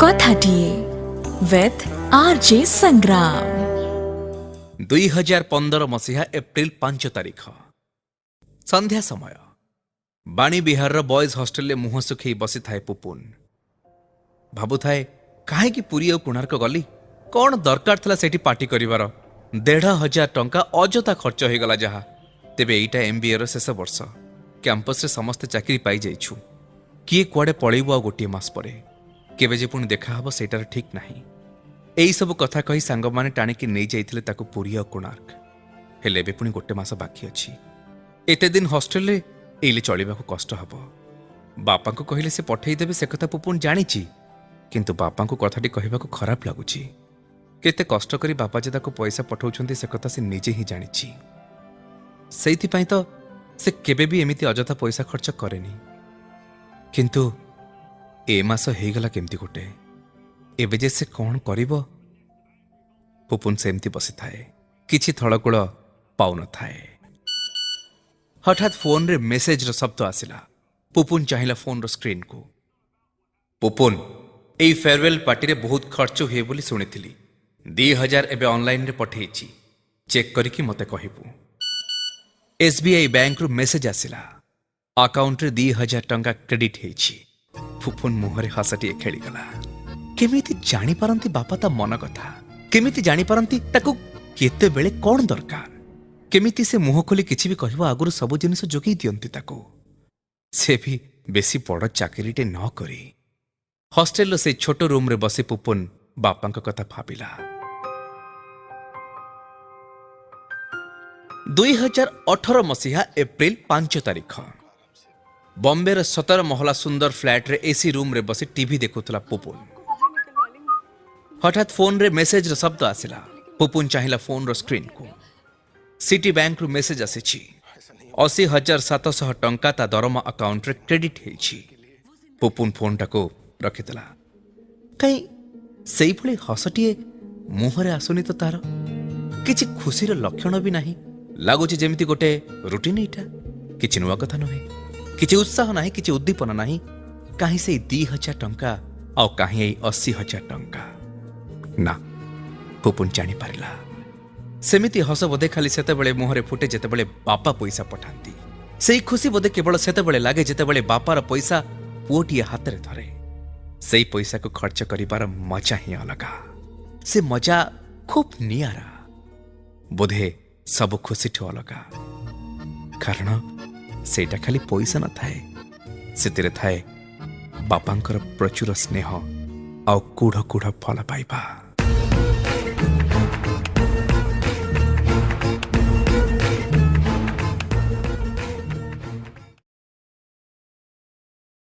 କଥାଟିଏ ୱିଥ୍ ଆର୍ ଜେ ସଂଗ୍ରାମ। 2015 ମସିହା ଏପ୍ରିଲ 5 ତାରିଖ, ସନ୍ଧ୍ୟା ସମୟ। ବାଣୀ ବିହାରର ବଏଜ୍ ହଷ୍ଟେଲରେ ମୁହଁ ଶୁଖେଇ ବସିଥାଏ ପୁପୁନ। ଭାବୁଥାଏ, କାହିଁକି ପୁରୀ ଆଉ କୋଣାର୍କ ଗଲି? କ'ଣ ଦରକାର ଥିଲା ସେଇଠି ପାର୍ଟି କରିବାର? 1500 ଟଙ୍କା ଅଯଥା ଖର୍ଚ୍ଚ ହେଇଗଲା ଯାହା। ତେବେ ଏଇଟା ଏମ୍ବିଏର ଶେଷ ବର୍ଷ। କ୍ୟାମ୍ପସରେ ସମସ୍ତେ ଚାକିରି ପାଇଯାଇଛୁ। କିଏ କୁଆଡ଼େ ପଳେଇବ ଆଉ ଗୋଟିଏ ମାସ ପରେ। କେବେ ଯେ ପୁଣି ଦେଖାହବ, ସେଇଟାର ଠିକ୍ ନାହିଁ। ଏଇସବୁ କଥା କହି ସାଙ୍ଗମାନେ ଟାଣିକି ନେଇଯାଇଥିଲେ ତାକୁ ପୁରୀ ଆଉ କୋଣାର୍କ। ହେଲେ ଏବେ ପୁଣି ଗୋଟେ ମାସ ବାକି ଅଛି। ଏତେ ଦିନ ହଷ୍ଟେଲରେ ଏଇଲେ ଚଳିବାକୁ କଷ୍ଟ ହେବ। ବାପାଙ୍କୁ କହିଲେ ସେ ପଠେଇଦେବେ, ସେ କଥା ପୁପୁନ ଜାଣିଛି। କିନ୍ତୁ ବାପାଙ୍କୁ କଥାଟି କହିବାକୁ ଖରାପ ଲାଗୁଛି। କେତେ କଷ୍ଟ କରି ବାପା ଯେ ତାକୁ ପଇସା ପଠାଉଛନ୍ତି, ସେ କଥା ସେ ନିଜେ ହିଁ ଜାଣିଛି। ସେଇଥିପାଇଁ ତ ସେ କେବେ ବି ଏମିତି ଅଯଥା ପଇସା ଖର୍ଚ୍ଚ କରେନି। କିନ୍ତୁ ଏ ମାସ ହେଇଗଲା କେମିତି ଗୋଟେ। ଏବେ ଯେ ସେ କ'ଣ କରିବ? ପୁପୁନ ସେମିତି ବସିଥାଏ, କିଛି ଥଳକୂଳ ପାଉନଥାଏ। ହଠାତ୍ ଫୋନରେ ମେସେଜର ଶବ୍ଦ ଆସିଲା। ପୁପୁନ ଚାହିଁଲା ଫୋନର ସ୍କ୍ରିନ୍କୁ। ପୁପୁନ, ଏଇ ଫେୟାରୱେଲ୍ ପାର୍ଟିରେ ବହୁତ ଖର୍ଚ୍ଚ ହୁଏ ବୋଲି ଶୁଣିଥିଲି। 2000 ଏବେ ଅନଲାଇନରେ ପଠେଇଛି, ଚେକ୍ କରିକି ମୋତେ କହିବୁ। ଏସ୍ବିଆଇ ବ୍ୟାଙ୍କରୁ ମେସେଜ ଆସିଲା, ଆକାଉଣ୍ଟରେ 2000 ଟଙ୍କା କ୍ରେଡିଟ୍ ହେଇଛି। ଫୁଫୁନ ମୁହଁରେ ହସଟିଏ ଖେଳିଗଲା। କେମିତି ଜାଣିପାରନ୍ତି ବାପା ତା ମନ କଥା? କେମିତି ଜାଣିପାରନ୍ତି ତାକୁ କେତେବେଳେ କ'ଣ ଦରକାର? କେମିତି ସେ ମୁହଁ ଖୋଲି କିଛି ବି କହିବ ଆଗରୁ ସବୁ ଜିନିଷ ଯୋଗେଇ ଦିଅନ୍ତି ତାକୁ, ସେ ବି ବେଶୀ ବଡ଼ ଚାକିରିଟେ ନ କରି। ହଷ୍ଟେଲର ସେଇ ଛୋଟ ରୁମ୍ରେ ବସି ପୁପୁନ ବାପାଙ୍କ କଥା ଭାବିଲା। 2018 ମସିହା ଏପ୍ରିଲ 5 ତାରିଖ, ବମ୍ବେର 17 ମହଲା ସୁନ୍ଦର ଫ୍ଲାଟ୍ରେ ଏସି ରୁମ୍ରେ ବସି ଟିଭି ଦେଖୁଥିଲା ପୁପୁନ। ହଠାତ୍ ଫୋନ୍ରେ ମେସେଜର ଶବ୍ଦ ଆସିଲା। ପୁପୁନ ଚାହିଁଲା ଫୋନ୍ର ସ୍କ୍ରିନ୍କୁ। ସିଟି ବ୍ୟାଙ୍କରୁ ମେସେଜ ଆସିଛି, 80,700 ଟଙ୍କା ତା ଦରମା ଆକାଉଣ୍ଟରେ କ୍ରେଡିଟ୍ ହେଇଛି। ପୁପୁନ ଫୋନ୍ଟାକୁ ରଖିଦେଲା। କାହିଁ ସେଇଭଳି ହସଟିଏ ମୁହଁରେ ଆସୁନି ତ ତାର? କିଛି ଖୁସିର ଲକ୍ଷଣ ବି ନାହିଁ। ଲାଗୁଛି ଯେମିତି ଗୋଟେ ରୁଟିନ୍ ଏଇଟା, କିଛି ନୂଆ କଥା ନୁହେଁ। କିଛି ଉତ୍ସାହ ନାହିଁ, କିଛି ଉଦ୍ଦୀପନା ନାହିଁ। କାହିଁ ସେଇ 2000 ଟଙ୍କା ଆଉ କାହିଁ ଏଇ 80,000 ଟଙ୍କା? ନା, ପୁପୁନ ଜାଣିପାରିଲା, ସେମିତି ହସ ବୋଧେ ଖାଲି ସେତେବେଳେ ମୁହଁରେ ଫୁଟେ ଯେତେବେଳେ ବାପା ପଇସା ପଠାନ୍ତି। ସେଇ ଖୁସି ବୋଧେ କେବଳ ସେତେବେଳେ ଲାଗେ ଯେତେବେଳେ ବାପାର ପଇସା ପୁଅଟିଏ ହାତରେ ଧରେ। ସେଇ ପଇସାକୁ ଖର୍ଚ୍ଚ କରିବାର ମଜା ହିଁ ଅଲଗା। ସେ ମଜା ଖୁବ୍ ନିଆରା, ବୋଧେ ସବୁ ଖୁସିଠୁ ଅଲଗା। କାରଣ ସେଇଟା ଖାଲି ପଇସା ନଥାଏ, ସେଥିରେ ଥାଏ ବାପାଙ୍କର ପ୍ରଚୁର ସ୍ନେହ ଆଉ କୁଢ଼ କୁଢ଼ ଭଲ ପାଇବା।